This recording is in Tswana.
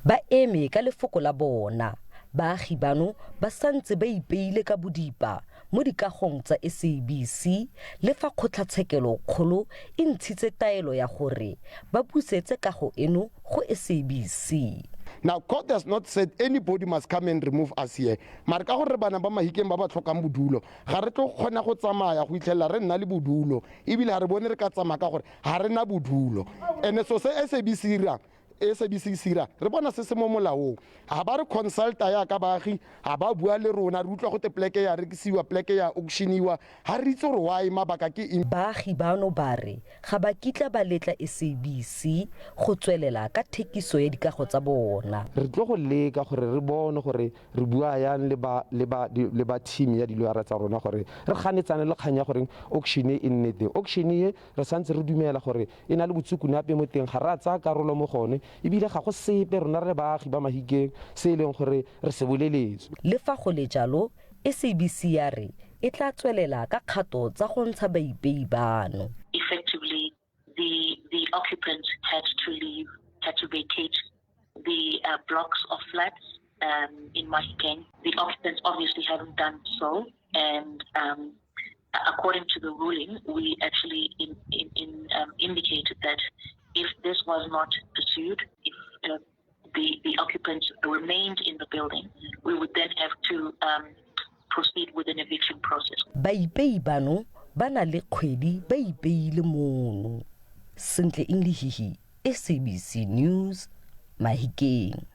Ba eme ka lefoko la bona, baagi bano ba santse ba ipeile ka bodipa mo dikagong tsa SABC le fa kgotlatshekelo kgolo e ntshitse taelo ya gore ba busetse kago eno go SABC. Now court has not said anybody must come and remove us here. Mare ka gore re bana ba Mahikeng ba ba tlhokang bodulo, ga re tlo kgona go tsamaya go itlhelela re nna le bodulo, ebile ga re bone re ka tsamaya ka gore ga re na bodulo. And so se SABC irang, SABC se ira, re bona se se mo molaong. Ga ba re consulta yaka baagi, ga ba bua le rona, re utlwa gote pleke ya rekisiwa, pleke ya auctioniwa, ga re itse gore why, mabaka ke eng. Baagi bano ba re ga ba kitla ba letla SABC go tswelela ka thekiso ya dikago tsa bona. Re tlo go leka gore re bone gore re bua yang le ba, le ba, le ba team ya diloyara tsa rona gore re ganetsane le kgang ya gore auction e nne teng. Auction e re santse re dumela gore e na le botsukunape mo teng, ga re a tsaya karolo mo gone, ebile ga go sepe rona re le baagi ba Mahikeng se e leng gore re se boleletswe. Le fa go le jalo, SABC ya re e tla tswelela ka kgato tsa go ntsha baipei bano. Effectively, the, the occupants had to leave, had to vacate the blocks of flats in Mahikeng. The occupants obviously haven't done so, and according to the ruling, we actually indicated that if this was not pursued, if the occupants remained in the building, we would then have to proceed with an eviction process. Baipei bano ba na le kgwedi ba ipeile mono. Sentle Inlihihi, SABC News, Mahikeng.